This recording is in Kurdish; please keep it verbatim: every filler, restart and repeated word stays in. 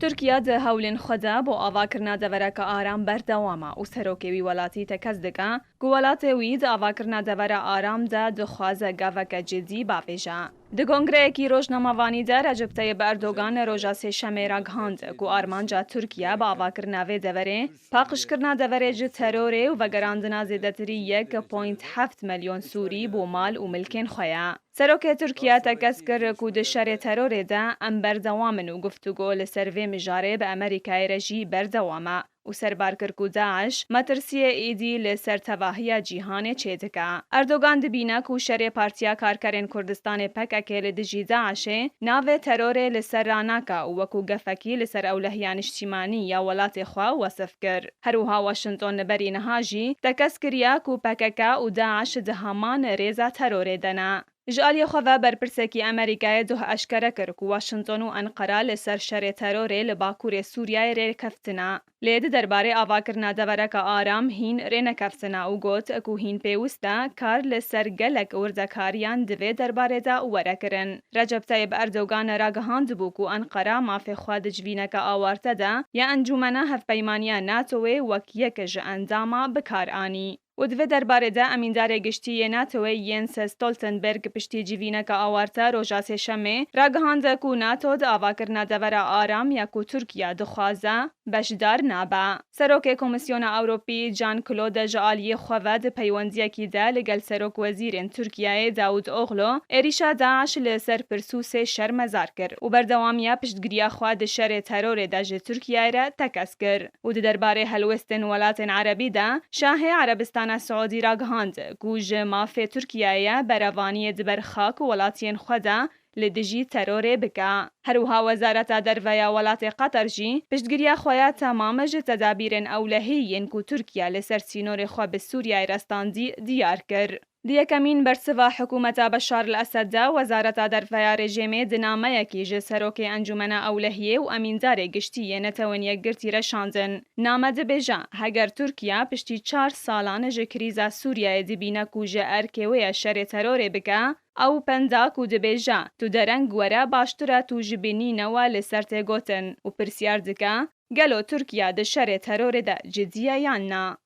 Tirkiye di hewlên xwe de bo avakirina devereke aram berdewam e û serokê wî welatî tekez dike ku welatê wî di avakirina devera aram de dixwaze gaveke cidî bavêje. Di kongreyekî rojnamevanî de Recep Tayyip Erdogan roja Sêşemê ragihand ku armanca Tirkiye bi avakirina vê deverê, paqijkirina deverê ji terorê û vegerandina zêdetirî yek point heft milyon Sûrî bo mal û milkên xwe ye. Serokê Tirkiye tekez kir ku di şerê terorê de em berdewam in û guftûgo li ser vê mijarê bi Amerîkayê re jî berdewam e û serbar kir ku DAIŞ metirsiyê êdî li ser tevahiya cîhanê çêdike. Erdogan dibîne ku şerê Partiya Karkerên Kurdistanê P K K li dijî DAIŞê navê terorê li ser ranake û wekû gefekî li ser ewlehiya niştîmanî ya welatê xwe wesif kir. Her wiha Washington li berî niha jî tekez kiriye ku P K K û DAIŞ di heman rêza terorê de ne. Ji aliyê xwe ve berpirsekî Amerîkayê doh eşkere kir ku Washington û Enqera li ser şerê terorê li Bakurê Sûriyeyê rêkeftine. Lê di derbarê avakirina devereke aram hîn rênekeftine û got ku hîn pêwist e kar li ser gelek wirdekariyan di vê derbarê de were kirin. Recep Tayyip Erdogan ragihandibû ku Enqera mafê xwe di civîneke awarte de ya Encûmena Hevpeymaniya NATOyê wek yek ji endama bi kar anî. Û di vê derbarê de Emîndarê Giştî yê NATOyê Jens Stoltenberg piştî civîneke awarte roja Sêşemê ragihand ku NATO di avakirina devera aram ya ku Tirkiye dixwaze beşdar nabe. Serokê Komîsyona Ewropî Jean-Claude ji aliyê xwe ve di peywendiyekî de li gel Serok Wezîrên Tirkiyeyê Davutoglu êrîşa DAIŞ li ser Pirsûsê şermezar kir û berdewamiya piştgiriya xwe di şerê terorê de ji Tirkiyeyê re tekez kir. Û di derbarê helwestên welatên erebî de, Şahê Erebistana Siûdî ragihand ku ji mafê Tirkiyeyê ye berevaniyê di ber xak û welatiyên xwe de li dijî terorê bike. Her wiha Wezareta Derve ya welatê Qatar jî piştgiriya xwe ya temam ji tedabîrên ewlehî yên ku Tirkiye li ser sînorê xwe bi Sûriyeyê re standî diyar kir. Di yekemîn bersiva hikûmeta Beşar el-Esed de, Wezareta Derve ya rejîmê di nameyekî ji Serokê Encûmena Ewlehiyê û Emîndarê Giştî yê Netewên Yekgirtî re şandin. Name dibêje, heger Tirkiye piştî çar salan ji krîza Sûriyeyê dibîne ku ji erkê wê ye şerê terorê bike, ew penda ku dibêje, tu dereng were baştir e tu ji bînî newe li ser tê gotin û pirsyar dike, gelo Tirkiye di şerê terorê de cidî ye yan na?